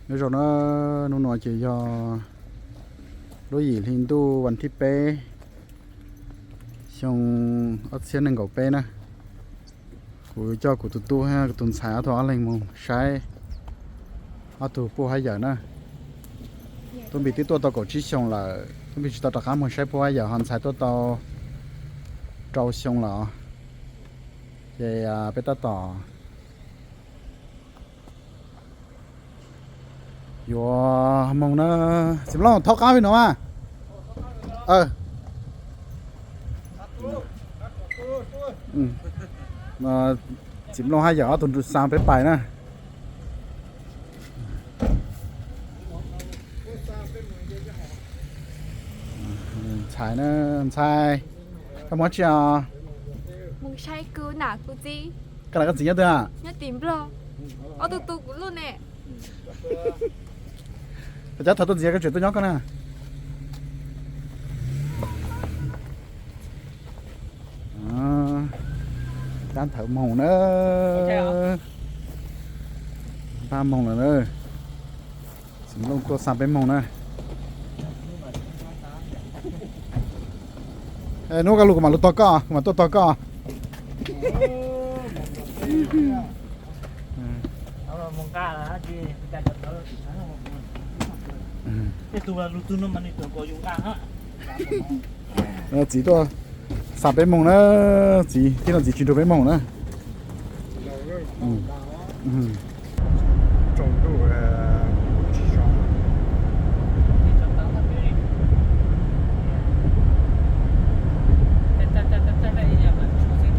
Nyob zoo na, hnub no ces yog lub yim hli ntuj vas thib peb, xyoo ob txhiab nees nkaum peb na. Kuv coj kuv tus tub thiab kuv tus ntxhais ob tug ob leeg mus saib ob tug puj hab yawm na. Tub Npis twb tuaj tau kaum tsib xyoos lawm, Tub Npis tsis tau rov qab mus saib puj hab yawm, ho ntxhais tuaj tau rau xyoo lawm. Ces peb tab tom yuav moog na. Txiv Nplooj, thaub qab peb no mas. Txiv Nplooj hab yawm ob tug xa peb pais na. Ntxhais na, ntxhais, koj mus dab tsi os? Mus saib kuv nam kuv txiv. Koj nam koj txiv nyob twg a? Nyob tim Nplog. Ob tug tu kuv lub ne. Cov thawv tuaj ntxiv koj tseem tuaj nyob koj na. Cab thawv moog na. Pab moog lawm na. Txiv Nplooj tuaj xa peb moog na. Hnub koj lug kuv mam lug tog koj, kuv mam tuaj tog koj. Txiv tuaj xa peb moog na, txiv, tib no txiv tsis nrug peb moog na.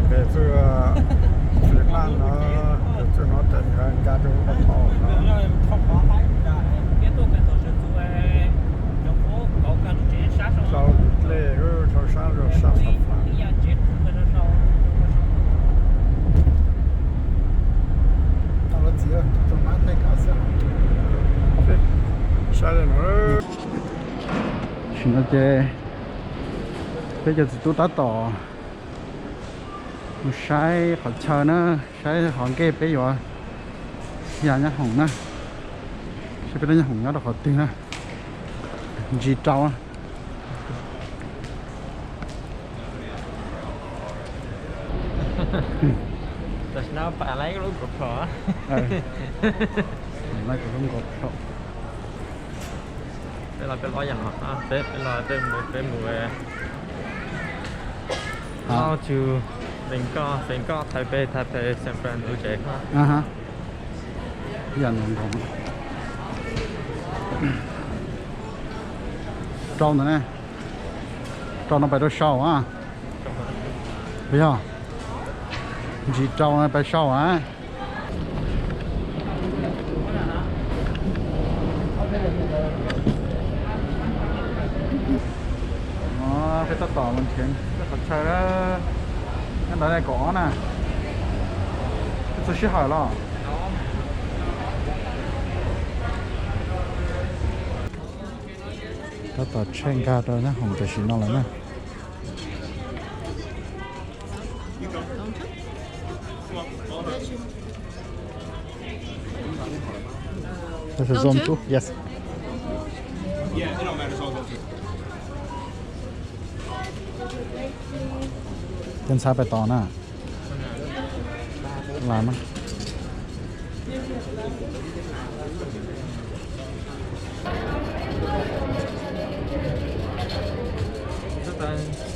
Peb txwj, Fib Maj no, peb txwj no tes nkag rau lub qhov no. Rau dlej, rau sab, rau sab. Saib no. Tam sim no ces peb cov txiv tub tab tom mus saib qhov chaw na, saib qhov nkej peb yuav ya nyab hoom na, saib peb lub nyab hoom nyob rau qhov twg na, ntsis rau. Tam sim no pab laib lub GoPro. Laib kuv lub GoPro. Peb los peb los yam no, peb, peb los peb mus, peb mus, no to Bangkok, Bangkok, Taipei, Taipei, San Fran, U J. Yam no nkaus. Rau ntawd ne, rau no pais rau saum a. Yog ntsis rau no pais saum a. Peb tab tom mus nrhiav qhov chaw na. Nyob ntawd kaum ob na. Peb txog sij hawm los. Tab tom tsheej nkag rau nyab hoom tam sim no lawm na. That's a zone two, yes. Cov ntxhais pais tos na. Lam na.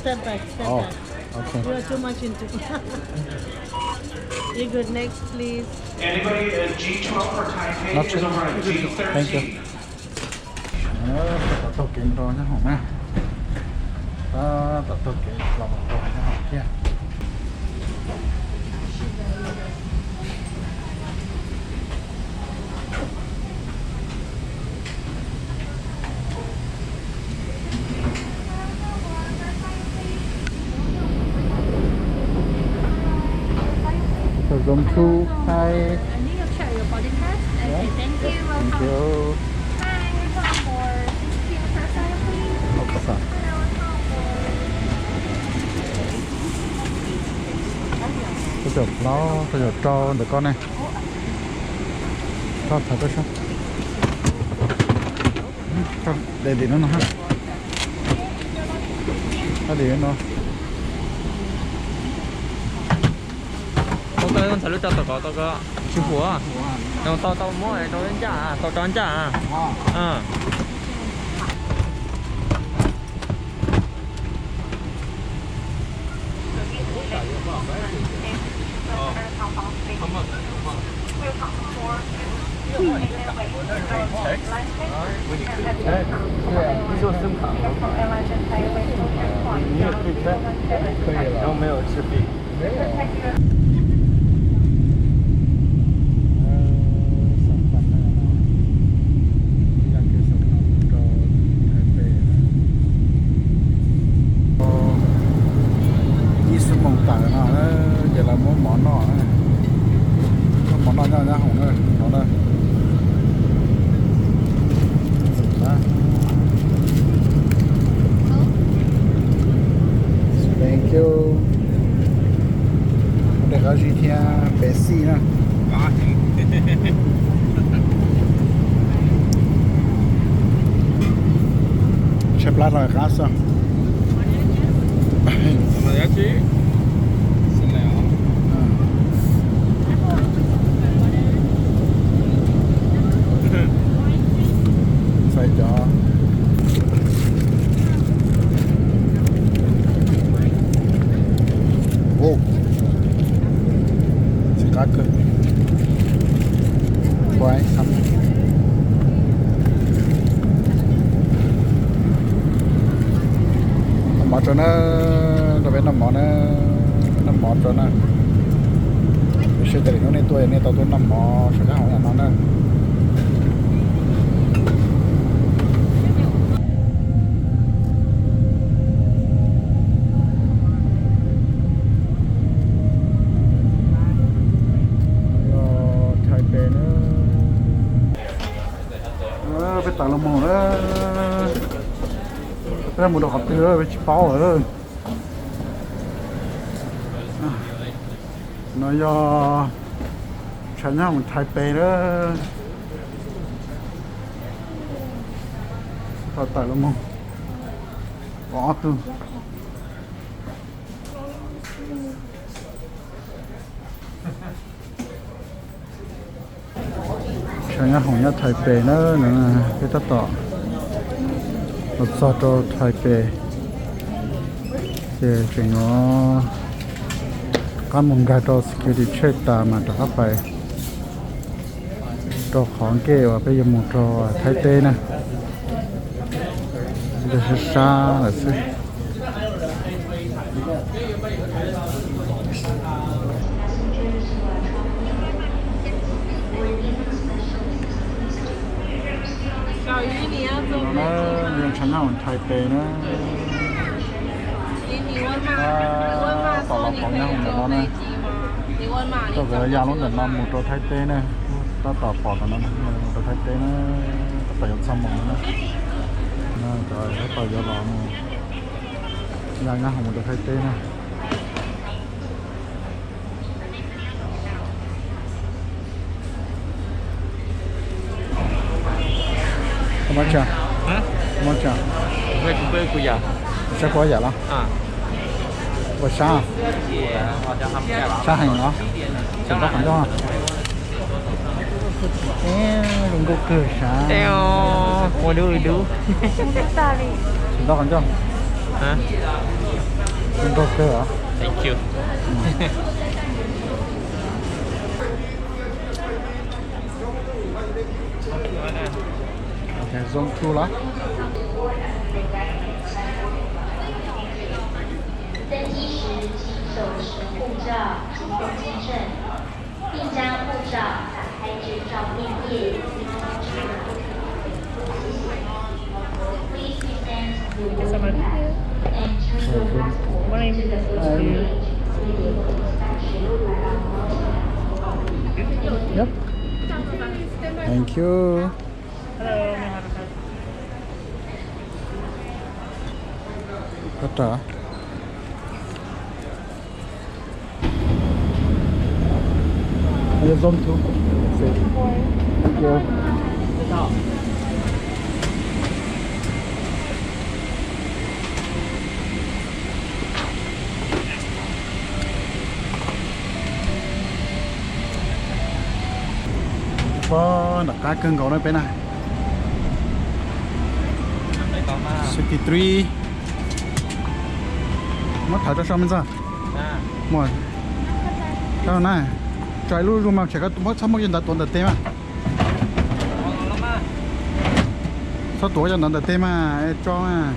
Step back, step back. Oh, okay. You are too much into. You good, next, please. Anybody at G twelve or Taipei is over at G thirteen. Tab tom taug kev rau nyab hoom na. Tab tom taug kev los mus rau nyab hoom thiab. Zone two, hi. And you check your boarding pass. Yeah. Okay, thank you. Thank you. Welcome. Hi, one more sixteen person, please. Okay, sir. Thaj tsam plaub, thaj tsam rau ntawm koj ne. Koj thov koj sab. Tso, de tim no no ha. Tso tim no. Tau koj ntxhais lub tso tau koj, tau koj. Tsis fuam. Tau, tau muab rau ncaj, tau rau ncaj. Text？对啊，你有对 text？可以了。然后没有吃 fee。没有。Ib xuab moos tawm no ces lawv muab mov noj, muab mov noj nyob nyab hoom no na. Thank you. Ua dej qab zib thiab pes xij na. Tshaib plab los qab xwb. Ntxhais cov. Txiv qab kawg. Noj mov tso na, rau peb noj mov na, noj mov tso na. Seb tias lwm hnub nej tuaj nej tau tuaj noj mov saum nyab hoom yam no na. Yog Taipei na. Peb tawm los mus na. Peb mus rau qhov twg peb tsis paub lawm. No yog tshav nyab hoom Taipei na. Tawm los mus pom ob tug. Tshav nyab hoom nyob Taipei na, peb tab tom los txog rau Taipei ces tseem yuav qab mus nkag rau security check tas mas rov qab pais rau qhov nkej uas peb yuav mus rau Thaib teb na. Sab sab lawm xwb. Tshav nyab hoom Taipei na. Tab tom los pom nyab hoom ntawm no na. Tuaj nkawd ya lub ntawm no mus rau Thaib teb na. Tab tom pom ntawm no mus rau Thaib teb na. Tab tom yuav txog mus na. Cov tab tom yuav los mus ya nyab hoom mus rau Thaib teb na. Koj muab tsa, koj muab tsa. Sab kuv yam los? Ua sab, sab heev los? Tseem ntaub qhov ncauj. Zoo nkauj kawg sav. Ua dub dub. Tseem ntaub qhov ncauj. Zoo nkauj kawg os. Zone two los? 登机时请手持护照及登机证，并将护照打开至照片页。谢谢。Please present your boarding pass and turn your passport to the boarding gate waiting for inspection by our hotel. Yep. Thank you. Hello, may I have a pass? Có trả. Ayog zom tub. Thank you. Pog, nram qab kawg nkaus na peb na. Sixty three. Muab thawv rau so me ntxawg. Muab, na, tso ib lub zuj mas tsam koj muab txhob muab cov ntawd tuav ntawm tes mas. Txhob tuav cov ntawd ntawm tes mas, tso mas.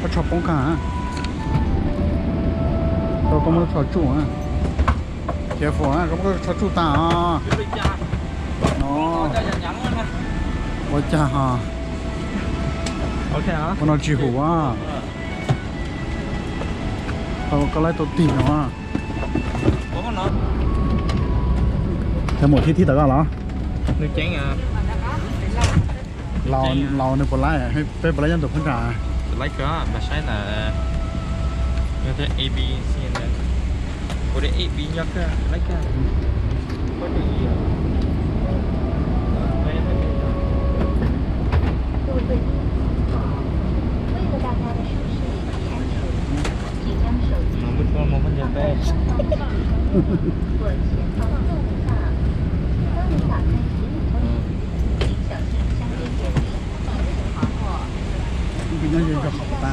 Koj tsho poob kag. Tau koj muab lub tsho tsuj. Careful na, koj muab koj tsho tsuj tag os. No. Ua cas ho? Ua no tsis hum a. Tau koj laib tau tig no. Cov muam thib thib tom koj los? Laus nws puas laib, peb puas laib nyob tus phab ntsa? Laib kawg, mas saib ntawm, yog tias A B C, kuv tias A B nyob kawg, laib kawg. 为了大家的舒适与安全，请将手机放在上方，或前方座位上。当你打开行李箱时，请小心相边建立，以免滑落。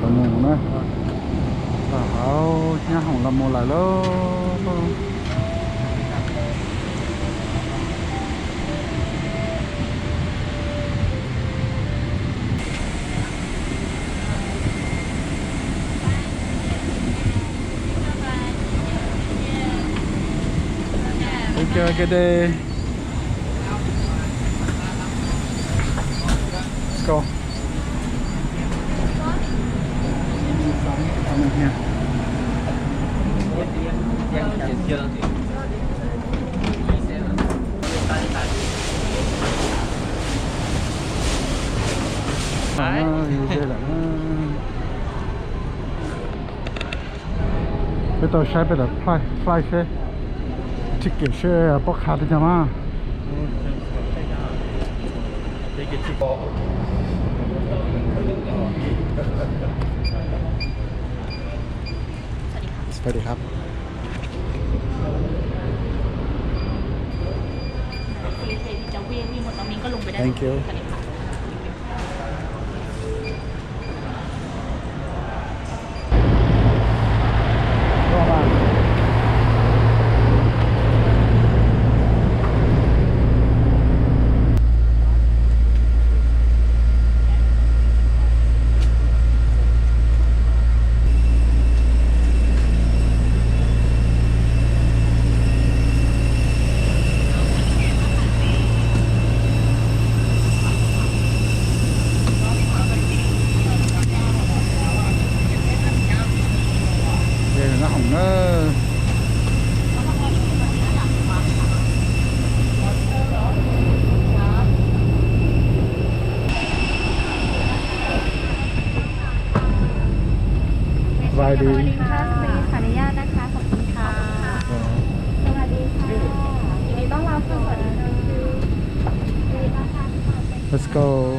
Tam los mus na, tam hauv nyab hoom los mus lawm lauj. Thank you, good day. Let's go. Peb tau saib peb daim flight seb, ticket seb puas qha li cas mas. Sawv daws hab. Thank you. Hoom na. Sawv daws, ขออนุญาตนะคะ ขอบคุณค่ะ สวัสดีค่ะ ยินดีต้อนรับค่ะ สวัสดีค่ะ Let's go.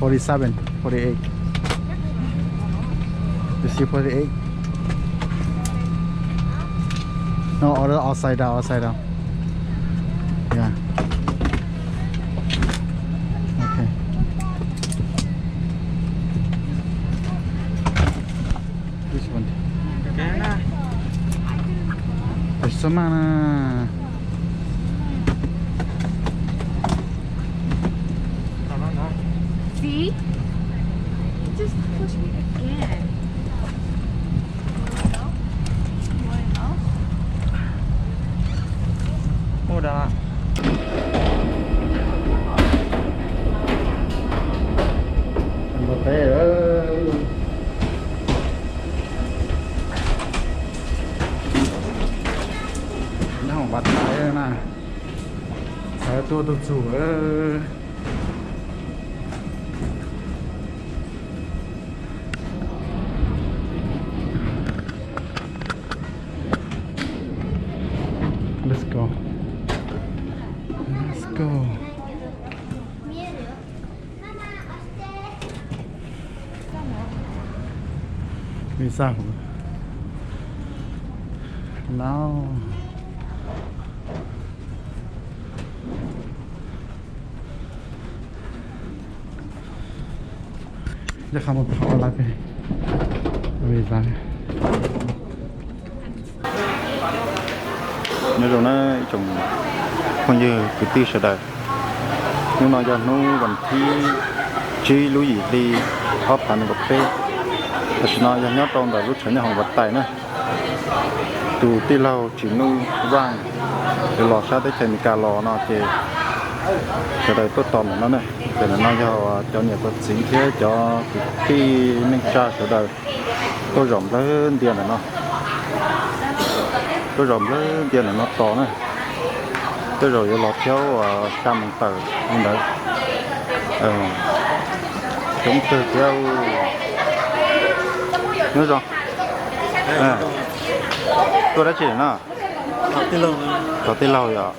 Forty-seven, forty-eight. You see forty-eight? No, order upside down, upside down. Yeah. Okay. This one. There's so many. He just pushed me again. Ua da. Nyob hauv Vaj Tais na. Sawv tuaj tuaj txug. Let's go. Let's go. Visa. No. Nyob zoo na ib tsoom phooj ywg kwv tij sawv daws, hnub no yog hnub vas thib tsib lub yim hli ob phav nees nkaum peb. Tam sim no yog nyob rau ntawm lub tshav nyob hoom Vaj Tais na. Tus tij laug Tsim Nuj Vaj, uas los sab teb chaws Amelikas los no ces sawv daws tuaj tos ntawm no na. Ces ntawm no yog cov niam cov txiv thiab cov kwv tij neej tsa sawv daws tuaj zaum nplawg ntias ntawm no, tuaj zaum nplawg ntias ntawm no tos na. Tej zaum yuav los thiab, xya moos tawm li ntawd. Coob kawg thiab. Nyob zoo. Tuaj dab tsi no? Tos tij laug yom.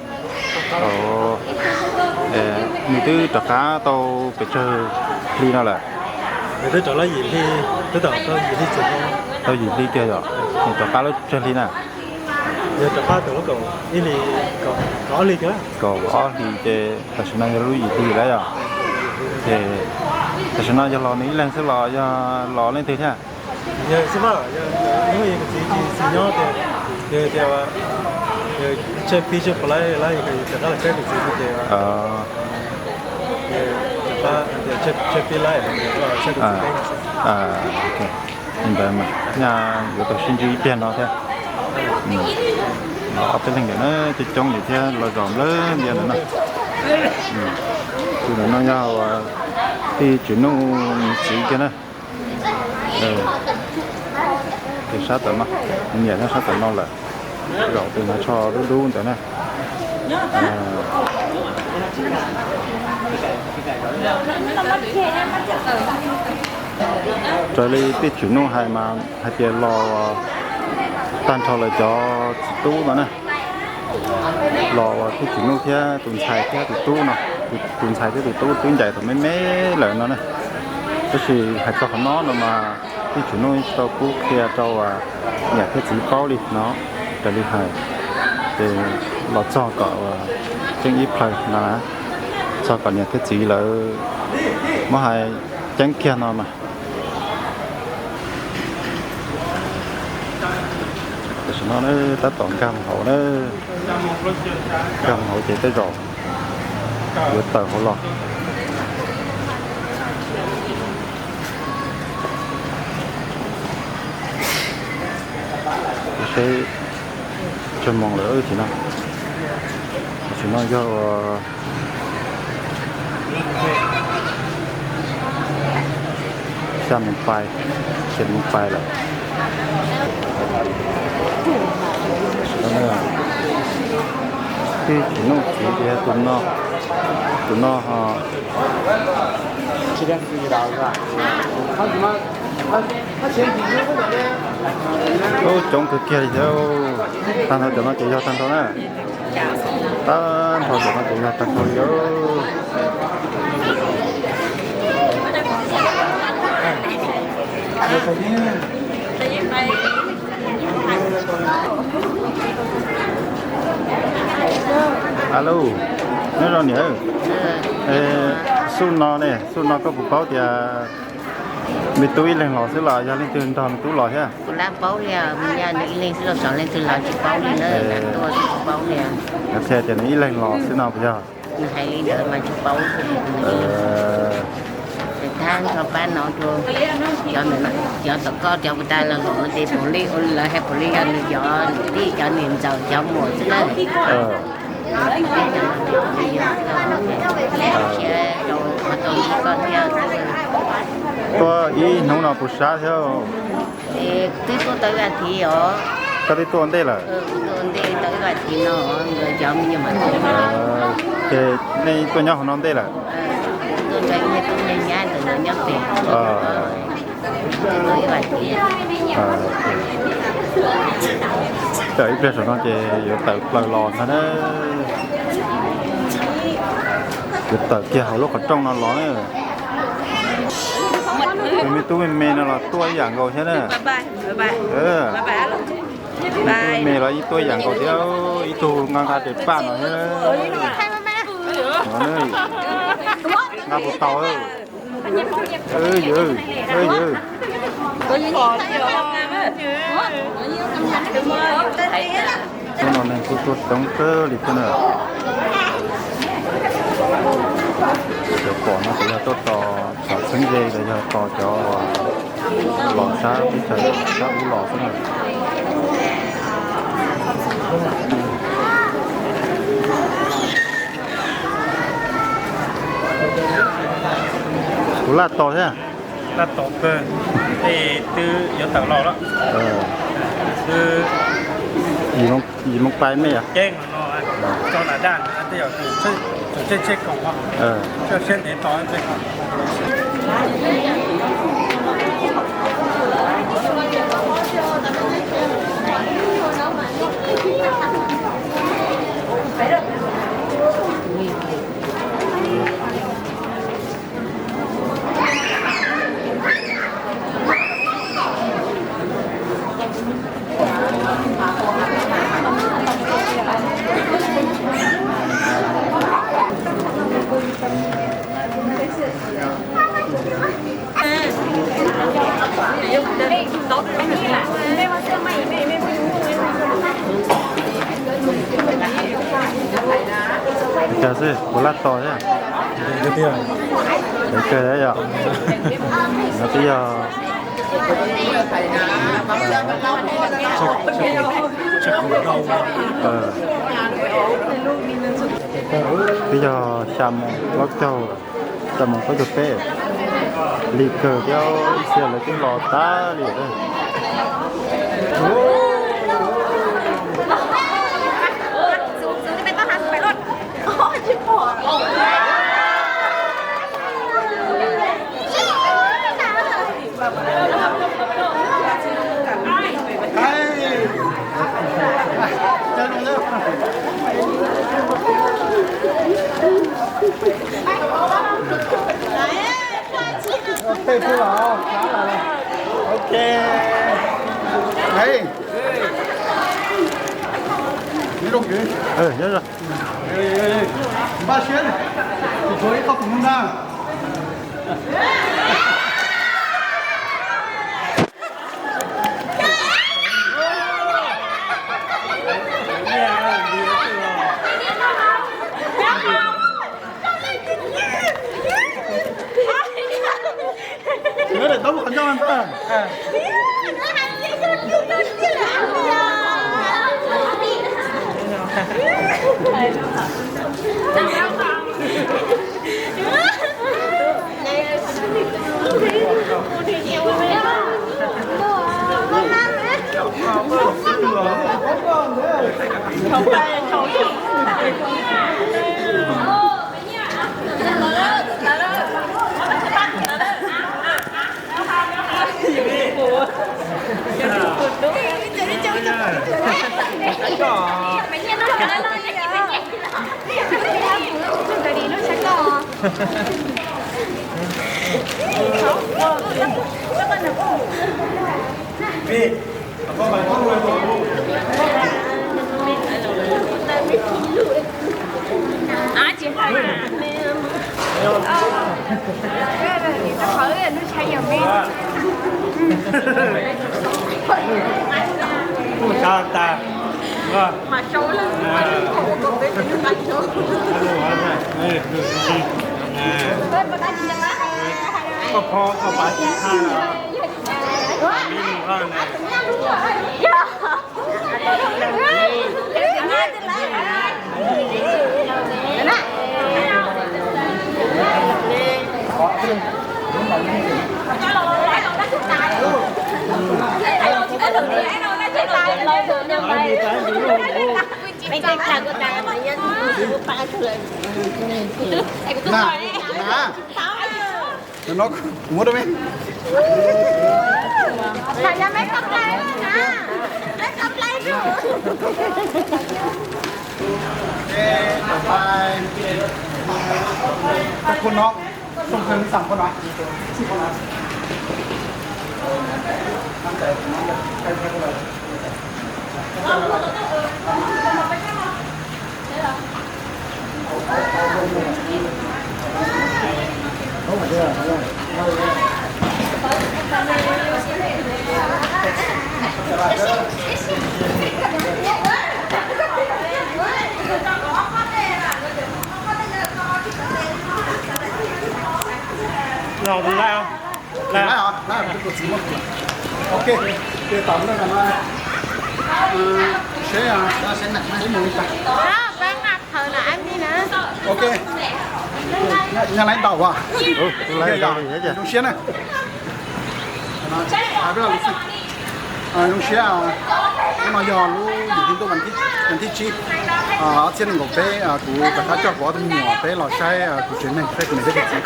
Nws twb rov qab tau pes tsawg hli no lawm? Tau yim hli kiag yom. Nws rov qab lub tsawg hli na? Kaum ob hli ces tam sim no yog lub yim hli lawm yom. Ces tam sim no yog los nws ib leeg xwb los yog los leej twg thiab? Li ntawd mas nyaj yuav tau sib ntsib ib pliag no thiab. Ob peb leeg ntawm na coob coob li thiab los zaum nplawg ntias ntawm no. Tus ntawm no yog tij Tswv Nuj nws txiv kiag na. Tus sab tom no, nws niam nyob sab tom no lawm. Zaum tus hnav tsho dub dub ntawd na. Raws li tij Tswv Nuj hais mas hais tias los tag nrho lawv cov txiv tub no na. Los tij Tswv Nuj thiab tus ntxhais thiab tus tub no, tus ntxhais thiab tus tub twb ncaim thaum me me lawm no na. Tab sis hais txog qhov no no mas tij Tswv Nuj tsis tau pub qhia rau niam thiab txiv paub li no. Raws li hais ces los txog kom tseeb ib plhaw no, txog kom niam thiab txiv lawv muab hais ceeb kiag no mas. Tam sim no tab tom nkag mus hauv na, nkag mus hauv ces tej zaum yuav tawm hauv los. Seb tsawg moos lawm tam sim no. Tam sim no yog xya moos pais, xya moos pais lawm. Tij Tswv Nuj txiv ces yog tus no, tus no ho coob kawg kiag li thiab. Tag nrho cov no ces yog tag nrho na. Tag nrho cov no ces yog tag nrho li. Alo, nyob zoo niam. Xub no ne, xub no koj puas paub tias me tub ib leeg los xwb los yog leej twg nrog me tub los thiab? Qhia tias nws ib leeg los xwb no puas yog? Nws hais li ntawd mas tsis paub. Rau pab no rau cov, cov tom koj cov puas tas los los ces pom li, lawv hais pom li yog nws cov niam tij cov niam ntxawm cov muam xwb na. Tuaj ib hnub no puas sab thiab? Twb tuaj tau ib vas thiv os. Koj twb tuaj ua ntej lawm? Tuaj ua ntej tau ib vas thiv no, nkawd cov me nyuam mas. Ces nej tuaj nyob hauv no ntej lawm? Tuaj nrog ib niag tub me nyab ntawm no nyob pem. Tau ib vas thiv. Tawm ib pliag saum no ces yuav tawm plaws los ntag na. Yuav tawm kiag hauv lub qhov rooj no los na. Tus me tub me me no los tuaj ib yam nkaus thiab na. Me tub me me los yeej tuaj ib yam nkaus thiab, ib tug nqa nqa tes paj no thiab. Nqa puas tau. Hnub no neeg kuj tuaj coob kawg li thiab na. Cov pom no ces yog tuaj tos cov txheeb ze los yog tos cov los sab teb chaws sab ub los xwb na. Kuv laj tos thiab. Laj tos kawg, es twb yuav tawm los lawm. Yim moos pais me os. Cas xwb, puas laj tos thiab? Kawg thiab yom? No twb yog, twb yog xya moos plaub caug, xya moos plaub caug peb, lig kawg thiab, ib txhia lawv twb los tag li. Tej tub los, ok. Npaj siab, tshuav ib qho tus ntag. Koj phob koj pab tsis thaj na. Na, na. Nó, nó, muab rau me. Thảo nhà mấy cặp play luôn hả? Mấy cặp play luôn. Ê, cặp play. Các cô nó, không cần sẵn cô nói. Chị cô nói. Los tus laj os. Laj os, laj os, tus txiv muab. Ok, ces tau lawm no. Seb, seb mus li cas. Ok. Nyaj laib ntau as. Zoo siab na. Zoo siab, hnub no yog lub yim hli ntuj vas thib tsib, ob txhiab nees nkaum peb, kuv rov qab coj kuv ob tug me nyuam peb los saib kuv tsev neeg, saib kuv niam thiab kuv txiv thiab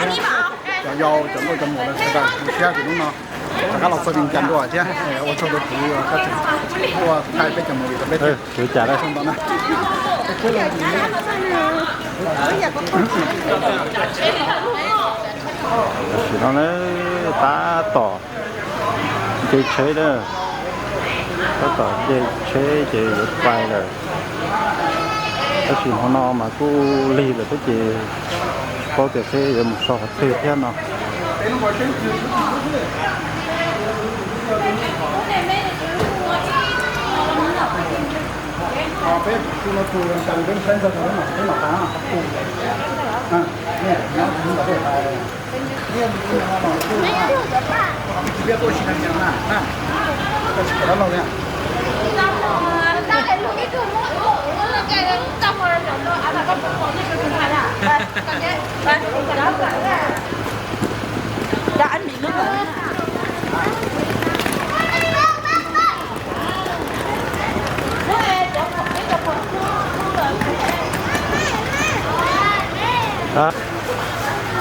cov yau cov nkauj cov muam lawv sawv daws. Zoo siab tias hnub no rov qab los txog Vias Cas dua thiab ua tsaug rau kuv, ua thaij peb cov movie rau peb thiab. Tam sim no na, tab tom nce tsheb na, tab tom nce tsheb ces yuav pais lawm. Tab sis hmo no mas kuj lig lawm thiab ces tsis paub tias seb yuav mus so qhov twg thiab no.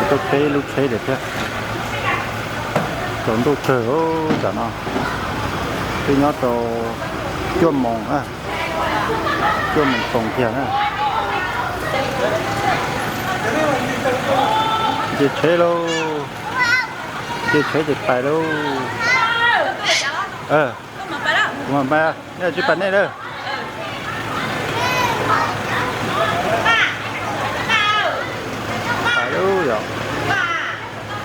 Tuaj teb lub tsheb lawm thiab. Tsaus ntuj kawg tam no, twb nyob tau cuaj moos, cuaj moos toos kiag na. Nce tsheb lauj, nce tsheb ces pais lauj. Kuv mam pais, nej tsis pais nej lawm. Pais lauj yom.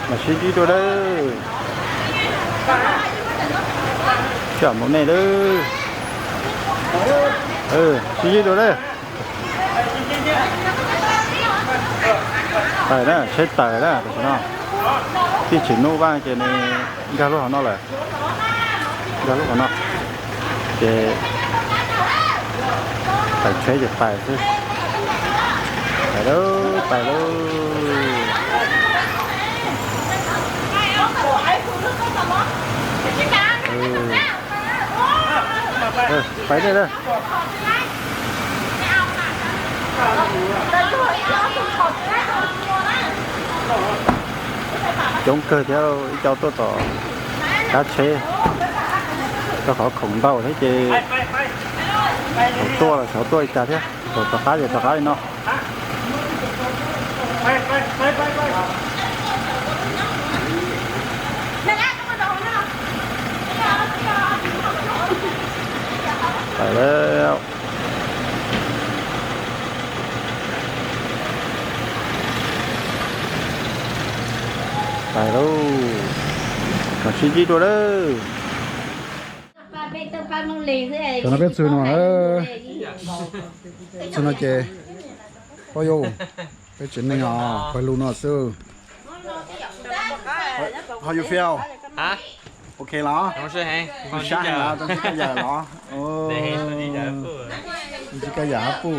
Mam sib ntsib dua lawm. Sib mus nej lawm. Sib ntsib dua lawm. Tawm na, tsheb tawm na, tam sim no. Tij Tsim Nuj Vaj ces nws nkag lub hauv no lawm. Nkag lub hauv no. Ces pais tsheb ces pais xwb. Pais lauj, pais lauj. Pais nej lawm. Coob kawg thiab, ib co tuaj tom kab tsheb, rau qhov khoom ntau thiab ces thaum tuaj los xyov tuaj li cas thiab, thaum rov qab ces rov qab li no. Pais lauj. Pais lauj. Mam sib ntsib dua lawm. Cov no peb txug no, txug no ces, pab yau, peb tsev neeg os, pawg lug no xwb. How you feel? Hả? Ok los? Không sao hả? Không sab heev los? Tsis koj yam los? Tsis koj yam hab puj.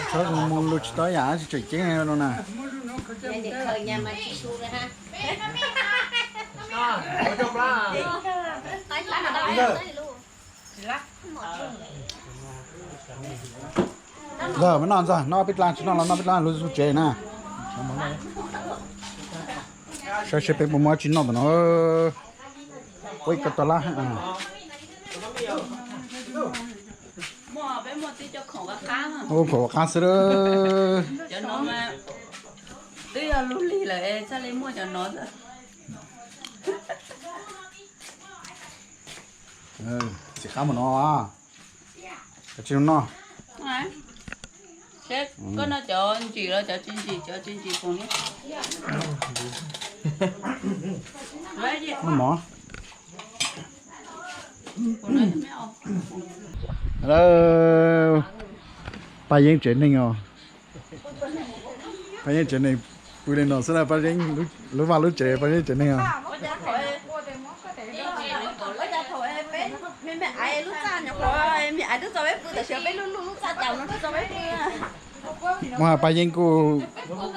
Tshawb mus lug tsis tau yam tsis tseem ceeb no na. Ntxawg, mas noj ntxawg, noj peb dlaab, tsis noj los noj peb dlaab, lug txug tsev na. Saib seb peb puas muaj dlaab tsi noj tom no. Ua ib ko tau lab. Ua khoom ua qab xwb. Twb yog lub lig lawm es txhaj li muaj cov no. Txiv qab mus no. Koj tsis noj. Seb koj noj cov ntsim los cov tsis ntsim, cov tsis ntsim pum li. Noj mov. Paj Yeeb tsev neeg os. Paj Yeeb tsev neeg pw li no xwb na, Paj Yeeb lub vaj lub tsev, Paj Yeeb tsev neeg os. Muaj Paj Yeeb kuj,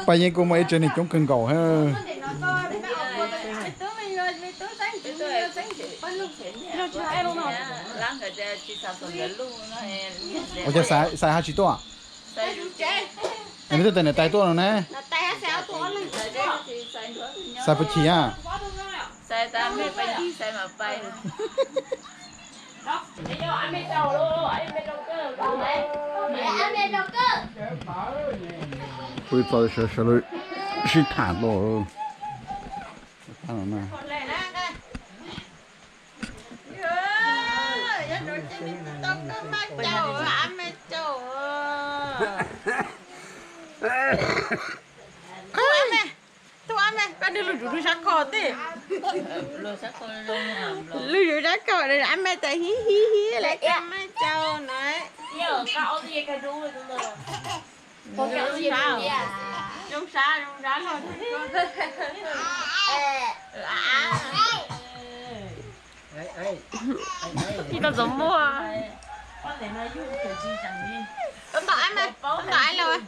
Paj Yeeb kuj muaj ib tsev neeg coob kawg nkaus. Ua cas Xais hab tsis tuaj? Nws twb tes niam tais tuaj no ne. Xais puas chim a? Pw txog sawv sawv lawv sib tham tau. Tub ab me, koj niag lug zuv lub sab khoj tej. Lug zuv sab khoj, ab me tas hib hib hib lawv cov maj cau na. Zoo sab, zoo sab, zoo sab. Ib tug ntxuav muag. Tau ab me, tau ab los.